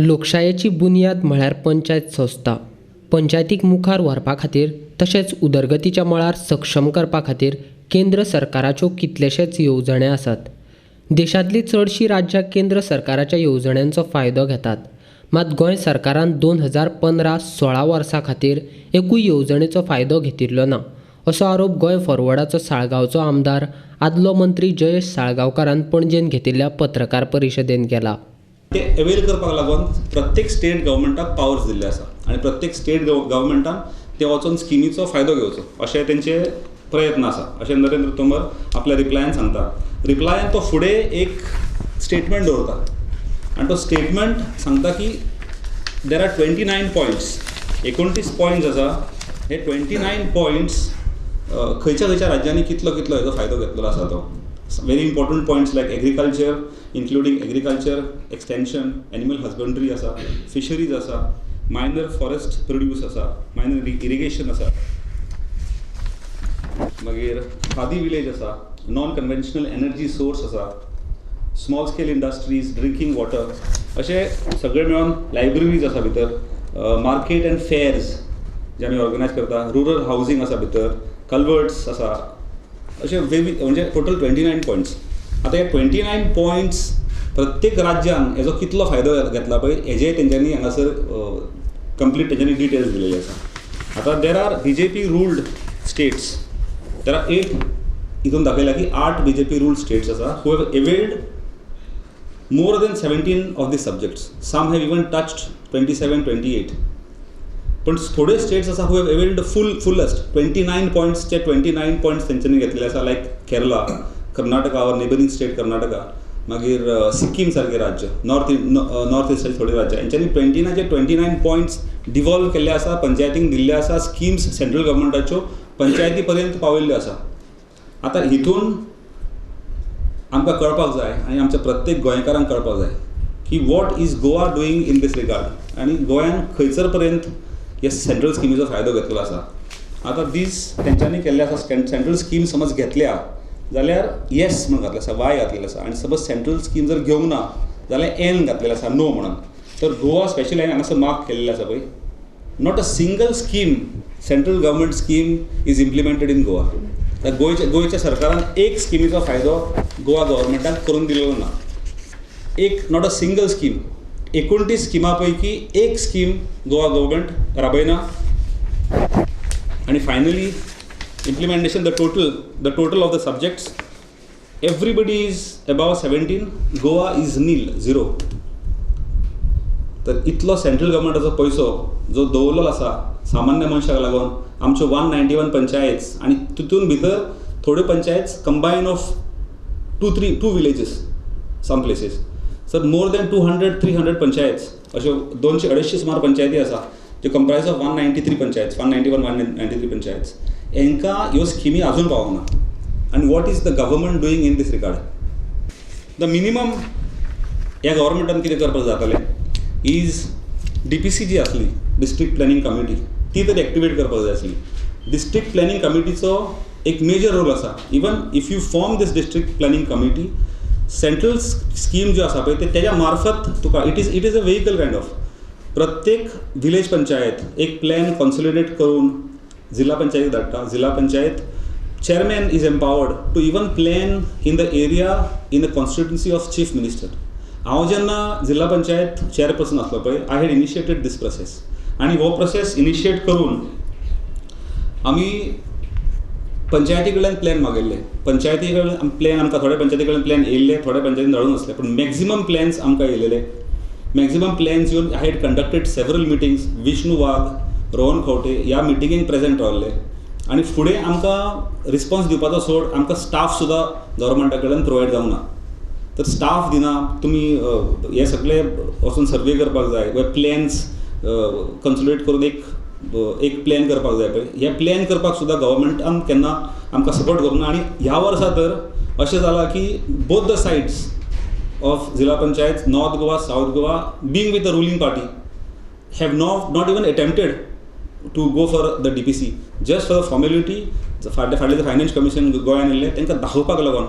लोकशायेची बुन्याद म्हळ्यार पंचायत संस्था. पंचायतीक मुखार व्हरपा खातीर तशेंच उदरगतीच्या मळार सक्षम करपा खातीर केंद्र सरकाराच्यो कितलेशेच येवजण्यो आसात. देशांतलीं चडशीं राज्यां केंद्र सरकाराच्या येवजण्यांचो फायदो घेतात. मात गोंय सरकारान 2015-16 वर्सा खातीर एकूय येवजणेचो फायदो घेतिल्लो ना, असो आरोप गोंय फॉरवर्डाचो साळगांवचो आमदार आदलो मंत्री जयेश साळगांवकारान पणजेन घेतिल्ल्या पत्रकार परिशदेन केला. ते अवेल करपाक लागून प्रत्येक स्टेट गव्हर्मेंटाक पावर्स दिल्ले आसा आनी प्रत्येक स्टेट गव्हर्मेंटान ते वचून स्किमीचो फायदो घेवचो अशें तेंचे प्रयत्न आसा, अशें नरेंद्र तोमर आपल्या रिप्लायान सांगता. रिप्लायान तो फुडें एक स्टेटमेंट दवरता आनी तो स्टेटमेंट सांगता की there are 29 points, 29 points आसा. हे 29 पॉयंट्स खंयच्या खंयच्या राज्यांनी कितलो कितलो हेजो फायदो घेतलेलो आसा तो very important points like agriculture, including agriculture extension, animal husbandry आसा, फिशरीज आसा, मायनर फॉरेस्ट प्रोड्यूस आसा, मायनर इरिगेशन आसा, मागीर खादी विलेज आसा, नॉन कन्वेन्शनल एनर्जी सोर्स आसा, small scale industries, drinking water, अशें सगळें मेळून लायब्ररीज आसा भितर, मार्केट एंड फेर्स जे आमी ऑर्गनायज करता, रुरल हावजींग आसा भितर, कल्वर्ट्स आसा, अशे वेवी म्हणजे टोटल 29 पॉयंट्स. आतां हे 29 पॉयंट्स प्रत्येक राज्यान हेजो कितलो फायदो घेतला पळय हेजे तेंच्यांनी हांगासर कंप्लीट तेंच्यांनी डिटेल्स दिलेले आसा. आतां there are BJP ruled states, there are 8, हितून दाखयला की 8 बीजेपी रूल्ड स्टेट्स आसा who have availed more than 17 of the subjects, some have even touched 27, 28. पण थोडे स्टेट्स आसा who have availed fullest 29 पॉयंट्सचे 29 points तेंच्यांनी घेतलेले आसा, like Kerala, Karnataka, our neighbouring state Karnataka, मागीर सिक्कीम सारके राज्य, नॉर्थ इस्टाचे थोडे राज्य, हेंच्यांनी 29चे 29 पॉयंट्स डिवॉल्व केल्ले आसा, पंचायतींक दिल्ले आसा, स्किम्स सेंट्रल गव्हर्मेंटाच्यो पंचायती पर्यंत पावयल्ल्यो आसा. आतां हितून आमकां कळपाक जाय आनी आमच्या प्रत्येक गोंयकारांक कळपाक जाय की what is Goa doing in this regard आनी गोंयान खंयसर पर्यंत हे सेंट्रल स्किमीचो फायदो घेतलेलो आसा. आतां दीस तेंच्यांनी केल्ले आसा, सेंट्रल स्कीम समज घेतल्या जाल्यार येस म्हणून घातलें आसा, वाय घातलेलें आसा, आनी समज सेंट्रल स्कीम जर घेवंक ना जाल्यार एन घातलेलें आसा, नो म्हणून. तर गोवा स्पेशली हांवें हांगासर मार्क केल्लें आसा पळय, not a single scheme, central government scheme is implemented in Goa. तर गोंयच्या सरकारान एक स्किमीचो फायदो गोवा गव्हर्मेंटाक करून दिलेलो ना, एक, not a single scheme. 29 स्किमा पैकी एक स्कीम गोवा गव्हर्मेंट राबयना. आनी finally implementation, the total of the subjects, everybody is above 17, Goa is nil, zero. तर इतलो सेंट्रल गव्हर्मेंटाचो पयसो जो दवरलेलो आसा सामान्य मनशाक लागून, आमच्यो 191 पंचायत्स आनी तितून भितर थोड्यो panchayats combine of 2, 3, 2 villages some places, sir more than 200, 300 panchayats, अश्यो 200-250 सुमार पंचायती आसा त्यो comprise of 193 panchayats, 191, 193 panchayats, हांकां ह्यो स्किमी आजून पावोंक ना. आनी what is the government doing in this regard? The minimum ह्या गव्हर्मेंटान कितें करपाक जातालें is DPC जी आसली, डिस्ट्रिक्ट प्लॅनिंग कमिटी, ती तरी एक्टिवेट करपाक जाय आसली. डिस्ट्रिक्ट प्लॅनिंग कमिटीचो एक मेजर रोल आसा. Even if you form this district planning committee, central scheme ज्यो आसा पळय ते तेज्या मार्फत तुका it is a vehicle kind of. प्रत्येक विलेज पंचायत एक प्लॅन कॉन्सोलिडेट करून जिल्हा पंचायतीक धाडटा. जिल्हा panchayat chairman is empowered to even plan in the area, in the constituency of chief minister. हांव जेन्ना जिल्हा पंचायत चेअरपर्सन आसलो पळय, I had initiated this process आनी हो प्रोसेस इनिशिएट करून आमी पंचायती कडल्यान प्लॅन मागयल्ले. पंचायती कडल्यान प्लॅन आमकां थोड्या पंचायती कडल्यान प्लॅन येयल्ले, थोड्या पंचायतीन धाडून आसले, पूण मॅक्झिमम प्लॅन्स आमकां येयलेले. मॅक्झिमम प्लॅन्स येवन I had conducted several meetings. Vishnu Wagh, Rohan Khaunte ह्या मिटिंगेक प्रेझेंट रावल्ले आनी फुडें आमकां रिस्पॉन्स दिवपाचो सोड, आमकां स्टाफ सुद्दां गव्हर्मेंटा कडल्यान प्रोवायड जावंक ना. तर स्टाफ दिना तुमी, हे सगळे वचून सर्वे करपाक जाय वा प्लॅन्स कन्सोलिडेट करून एक एक प्लॅन करपाक जाय पळय, हे प्लॅन करपाक सुद्दां गव्हर्मेंटान केन्ना आमकां सपोर्ट करूंक ना. आनी ह्या वर्सा तर अशें जालां की both the sides of Zilla Panchayat, North Goa, South Goa, being with the ruling party, have not even attempted to go for the DPC, just for the formality. फाटले फाटले फायनान्स कमिशन गोंयान येयल्लें तांकां दाखोवपाक लागून.